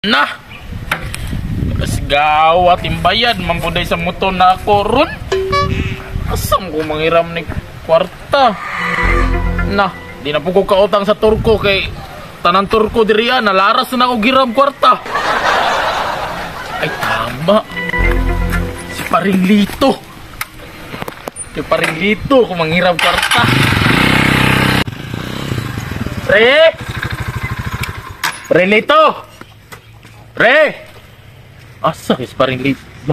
Na! Mas gawat imbayad, mampuday sa motor na ako ron. Asam ko manghiram ni kwarta. Na, di na po ko kautang sa Turko kay tanan Turko diri ah, nalaras na ako giram kwarta. Ay tama. Si Paring Lito. Si Paring Lito kung manghiram kwarta. Pre! Pre Lito! Pre! Asa kis Paring Lito?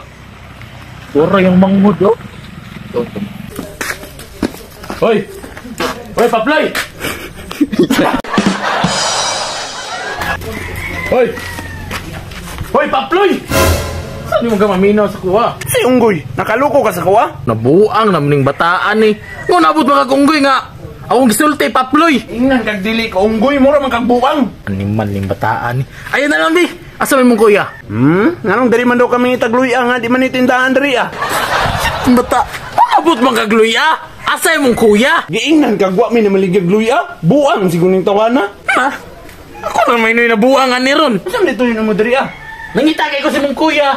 Pura yung manghod, oh. Ito, ito. Hoy! Hoy, Paplay! Hoy! Hoy, Paploy! Saan mo ka maminaw sa kuha? Si Unggoy, nakaloko ka sa kuha? Nabuang naman ning bataan eh. Nga nabot mga kunggoy nga. Akong gisulti, Paploy! Ingnan kag dili ka Unggoy, mura man kag buang. Animal ning bataan eh. Ayun na lang, di! Asa may mong kuya? Nganong diri man daw kami tagluya nga, di man ni tindahan diri ah. Bata, abot man kag luya? Asa imong kuya? Giingnan kag wa mi na maligag luya, buang siguning tawana. Ha? Ako na may nabuang ani ron. Unsa man dito mo diri ah? Nangita kay ko si mong kuya.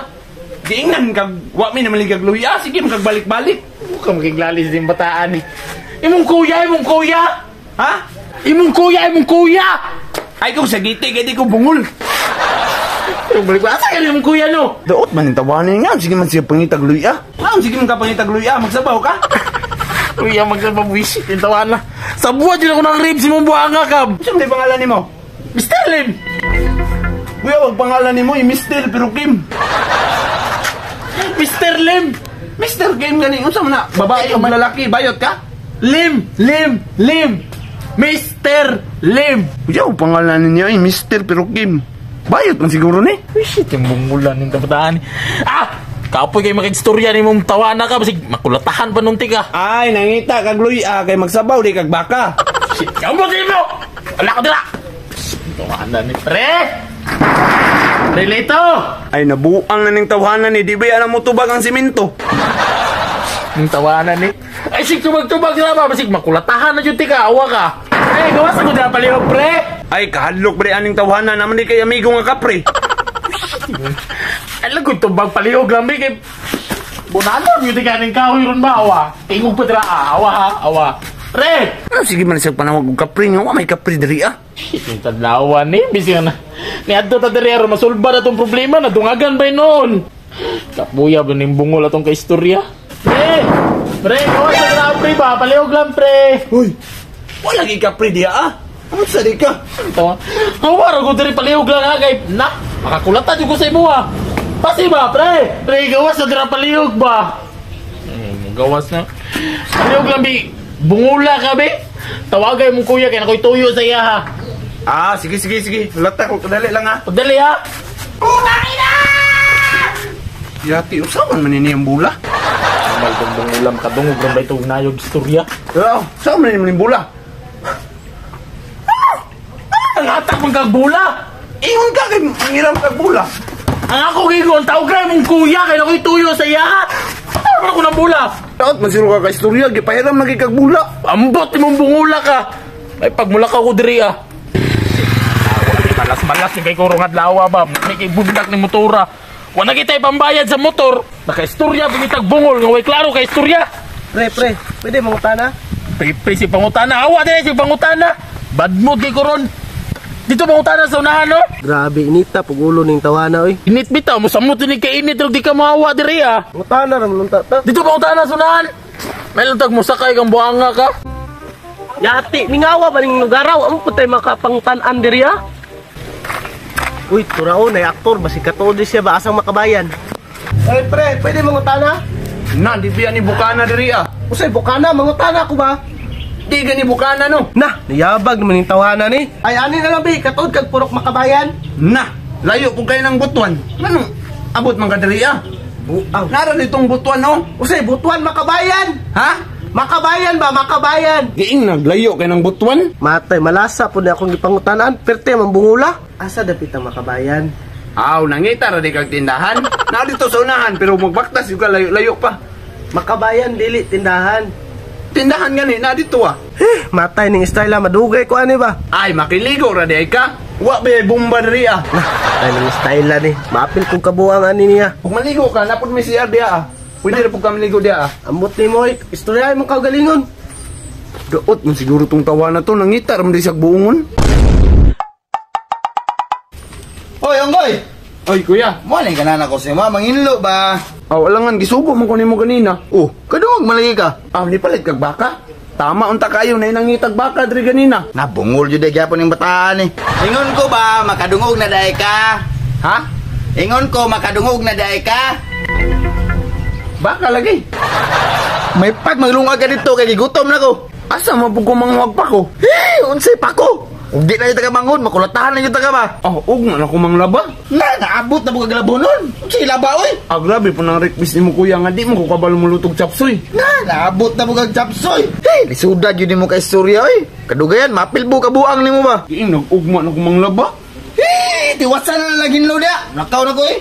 Giingnan kag wa mi na maligag luya, sige man kag balik-balik. Buka magiglalis din bataan eh. Imong kuya, imong kuya. Ha? Imong kuya, imong kuya. Ay kung sagiti kay di ko bungol. Yung balik asa kay imong kuya no? Daot man ning tawana nga, sige man siya pangitag luya. Naon sige man ka pangitag luya, magsabaw ka. Kuya magsabawisit yung tawana. Sa buwan yun ako ng ribs imong buanga ka. Unsa man pangalan nimo? Mr. Lim. Kuya, wag pangalan nimo, eh, Mr. pero Kim. Mr. Lim. Mr. Kim gani, unsa man na? Babae o lalaki, bayot ka? Lim, Lim, Lim. Mr. Lim. Kuya, wag pangalan niya, eh, Mr. pero Kim. Bayot man siguro ni. Uy, shit, yung bungulan yung kabataan. Ah! Kapoy kayo makigstorya ni mong tawana ka, basig makulatahan pa nung tiga. Ay, nangita kag luya kay magsabaw di kag baka. Shit, kamot mo! Wala ka dira! Tawana ni pre! Pre Lito! Ay, nabuang na ning tawhanan ni, di ba yan mo tubag ang simento? Yung tawanan ni. Ay, sig tubag-tubag na ba? Basig makulatahan na jud tika, awa ka. Pre, gawas ako dira palihog, pre! Ay, kahadlok pre aning tawhanan naman di kay amigo nga kapre. Ay, lagoy tubag palihog lang, kay bunano yun tika ning kahoy ron ba, awa? Tingog pa dira, ah, awa ha, awa. Pre! Ano sige man siya panawag og kapre nga, wa may kapre diri ah. Shit, yung tadlawan ni, busy na. Ni adto ta diri aron masulba na tong problema, nadungagan ba noon? Kapuya ba ning bungol atong kaistorya? Pre! Pre, gawas sa dira, pre ba? Palihog lang, pre! Hoy, wala gi kapre diha ah. Ano sa di ka? Ito, hawa ra ko diri palihog lang ha, kay na, makakulata jud ko sa imo ha. Pasi ba, pre? Pre, gawas na dira palihog ba? Gawas na. Palihog lang, bi. Bungula ka, bi. Tawagay mong kuya kay nakoy tuyo sa iya ha. Ah, sige sige sige. Lata ko kadali lang ah. Pagdali ha. Yati usawan man ni ang bula. Mal tong bungula makadungog ron ba itong nayog istorya? Oo, usawan man ni ang bula. Ang hatak mong kag bula. Ingon ka kay mangiram kag bula. Ang ako gigon, tawag mong kuya kay nakoy tuyo sa iya ha. Ano ako ng bula? Daot man siguro ka ka istorya, gipahiram lagi kag bula. Ambot imong bungula ka. Ay pagmula ka ko diri ah. Malas-malas ni kay kurong adlaw ba. May kay bundak ni motora. Wa na kitay pambayad sa motor. Nakaistorya bingitag bungol nga way klaro kay istorya. Pre, pre, pwede mangutana? Pre, pre si pangutana. Awa diri si pangutana. Bad mood kay koron. Dito pangutana sa unahan no. Grabe inita pug ulo ning tawana oy. Init bitaw mo samot ni kay init di ka maawa diri ah. Mangutana ra man unta ta. Dito pangutana sa unahan. May lutag mo sakay kang buanga ka. Yati mingawa ba ning lugaraw ang putay makapangtan-an diri ah. Uy, turaon ay aktor basig katuod siya ba asang makabayan. Ay pre, pwede mangutana? Na, di ba ni bukana diri ah. Usay bukana mangutana ko ba? Di gani bukana no. Na, niyabag naman ning tawana ni. Ay ani na lang bi, katuod kag purok makabayan. Na, layo po kayo ng butuan. Anong abot man ka diri ah? Buang. Nara ditong butuan no. Usay butuan makabayan. Ha? Makabayan ba, makabayan? Giing naglayo kay ng butuan. Matay, malasa po na akong gipangutanaan. Perte, mambungula. Asa dapit ang makabayan? Aw, nangita ra di kag tindahan. Na dito sa unahan pero magbaktas yung ka layo-layo pa. Makabayan, dili, tindahan. Tindahan gani na dito ah. Eh, matay ning style ah, madugay ko ani ba? Ay, makiligo ra di ay ka. Wa ba bomba diri ah. Nah, ay nang style la ni. Maapil kong kabuang ani niya. Kung maligo ka, napod may CR diya ah. Pwede ra pud ka maligo diya ah. Ambot ni mo, istoryahin mo kaugalingon. Daot man siguro tong tawa na to, nangita ra man di siya buongon. Hoy, Onggoy! Oy, kuya. Mo ka na ko sa mga manginlo ba? Aw, alangan gisugo man ko nimo ganina. Oh, kadungog malagi ka. Ah, ni palit kag baka. Tama unta kayo na nangitag baka diri ganina. Nabungol jud gyapon ning bataan eh. Ingon ko ba makadungog na daay ka? Ha? Ingon ko makadungog na daay ka? Baka lagi. May pag maglungag ka dito kay gigutom na ko. Asa man pud ko manghuwag pa ko? Hey, unsay pa ko? Ug di na yung taga manghod, makulatahan na yung taga ba? Oh, ug man ako manglaba. Na, naabot na bugag labonon. Unsay laba oy? Ah, grabe po nang request nimo kuya nga di mo ko kabalo molutog chapsoy. Na, naabot na bugag chapsoy. Hey, lisuda gyud nimo kay istorya oy. Kadugayan, mapilbo ka buang nimo ba? Giing nag-ugma na ko manglaba. Hey, tiwasan na lagin lo dia. Nakaw na ko eh.